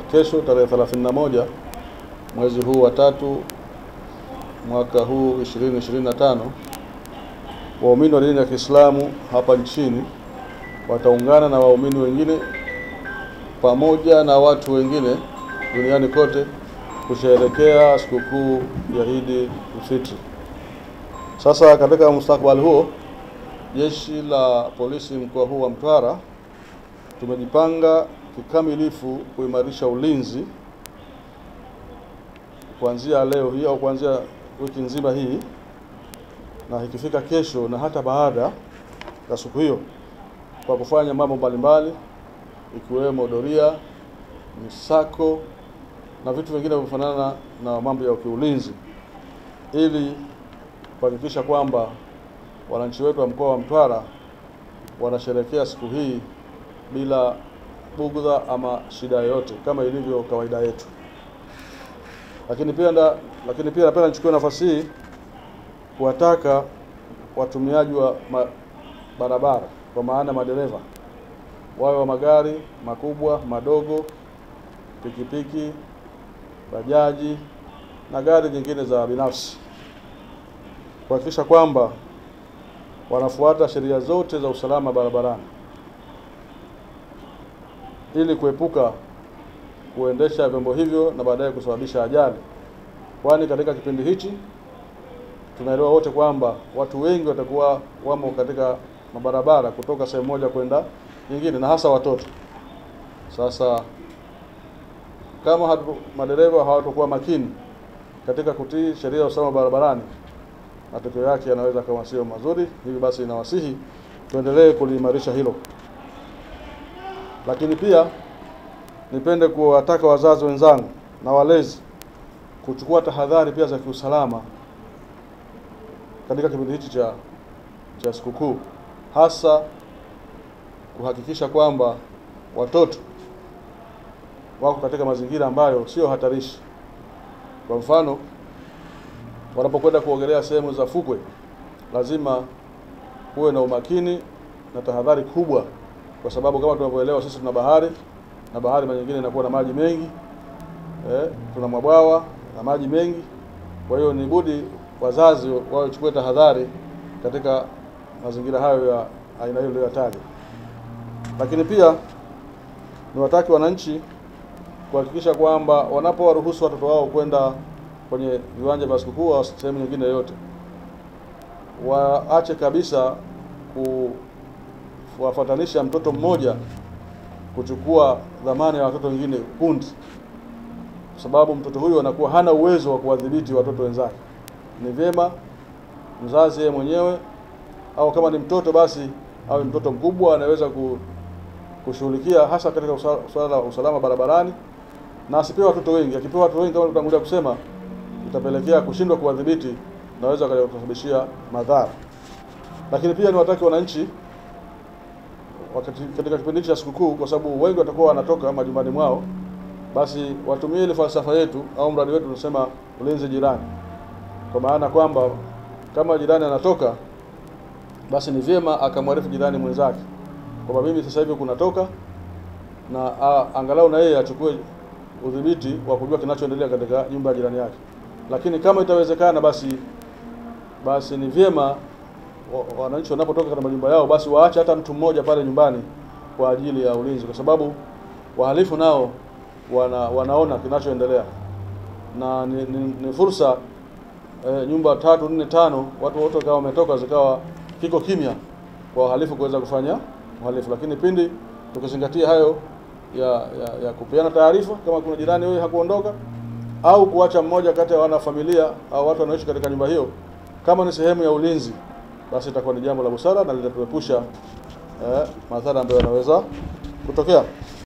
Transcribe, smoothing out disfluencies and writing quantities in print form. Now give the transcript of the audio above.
Kesho tarehe 31 mwezi huu wa tatu mwaka huu 2025, waumini wa dini ya Kiislamu hapa nchini wataungana na waumini wengine pamoja na watu wengine duniani kote kusherehekea sikukuu ya Eid al-Fitr. Sasa katika mustakabali huo, Jeshi la Polisi mkoa huu wa Mtwara tumejipanga kikamilifu kuimarisha ulinzi kuanzia leo hii au kuanzia wiki nzima hii, na ikifika kesho na hata baada ya siku hiyo, kwa kufanya mambo mbalimbali ikiwemo doria, misako na vitu vingine vinavyofanana na mambo ya kiulinzi, ili kuhakikisha kwamba wananchi wetu wa mkoa wa Mtwara wanasherehekea siku hii bila bugudha ama shida yoyote kama ilivyo kawaida yetu. Lakini pia napenda nichukue nafasi hii kuwataka watumiaji wa barabara, kwa maana madereva, wawe wa magari makubwa, madogo, pikipiki, bajaji na gari nyingine za binafsi, kuhakikisha kwamba wanafuata sheria zote za usalama barabarani ili kuepuka kuendesha vyombo hivyo na baadaye kusababisha ajali. Kwani katika kipindi hichi tunaelewa wote kwamba watu wengi watakuwa wamo katika mabarabara kutoka sehemu moja kwenda nyingine, na hasa watoto. Sasa kama madereva hawatakuwa makini katika kutii sheria za usalama barabarani, matokeo yake yanaweza kuwa sio mazuri. Hivi basi inawasihi tuendelee kuliimarisha hilo. Lakini pia nipende kuwataka wazazi wenzangu na walezi kuchukua tahadhari pia za kiusalama katika kipindi hichi cha sikukuu, hasa kuhakikisha kwamba watoto wako katika mazingira ambayo sio hatarishi. Kwa mfano, wanapokwenda kuogelea sehemu za fukwe, lazima kuwe na umakini na tahadhari kubwa, kwa sababu kama tunavyoelewa sisi tuna bahari, na bahari mara nyingine inakuwa na maji mengi, tuna mabwawa na maji mengi. Kwa hiyo ni budi wazazi wachukue tahadhari katika mazingira hayo ya aina hiyo niliyotaja. Lakini pia niwataki wananchi kuhakikisha kwamba wanapowaruhusu watoto wao kwenda kwenye viwanja vya sikukuu au sehemu nyingine yoyote, waache kabisa kuwafatanisha mtoto mmoja kuchukua dhamana ya watoto wengine kundi, kwa sababu mtoto huyu anakuwa hana uwezo wa kuwadhibiti watoto wenzake. Ni vyema mzazi yeye mwenyewe, au kama ni mtoto basi awe mtoto mkubwa anaweza kushughulikia hasa katika swala la usalama barabarani, na asipewe watoto wengi. Akipewa watoto wengi, kama tutangulia kusema, itapelekea kushindwa kuwadhibiti na waweza kusababishia madhara. Lakini pia niwataki wananchi wakati katika kipindi cha sikukuu, kwa sababu wengi watakuwa wanatoka majumbani mwao, basi watumie ile falsafa yetu au mradi wetu tunasema ulinzi jirani, kwa maana kwamba kama jirani anatoka, basi ni vyema akamwarifu jirani mwenzake kwamba mimi sasa hivi kunatoka, na angalau na yeye achukue udhibiti wa kujua kinachoendelea katika nyumba ya jirani yake. Lakini kama itawezekana, basi ni vyema wananchi wanapotoka katika majumba yao, basi waache hata mtu mmoja pale nyumbani kwa ajili ya ulinzi, kwa sababu wahalifu nao wanaona kinachoendelea, na ni fursa nyumba 3, 4, 5 watu wote kama wametoka, zikawa kiko kimya kwa wahalifu kuweza kufanya uhalifu. Lakini pindi tukizingatia hayo ya kupeana taarifa kama kuna jirani huyo hakuondoka, au kuacha mmoja kati ya wanafamilia au watu wanaoishi katika nyumba hiyo kama ni sehemu ya ulinzi, basi itakuwa ni jambo la busara na litatuepusha madhara ambayo yanaweza kutokea.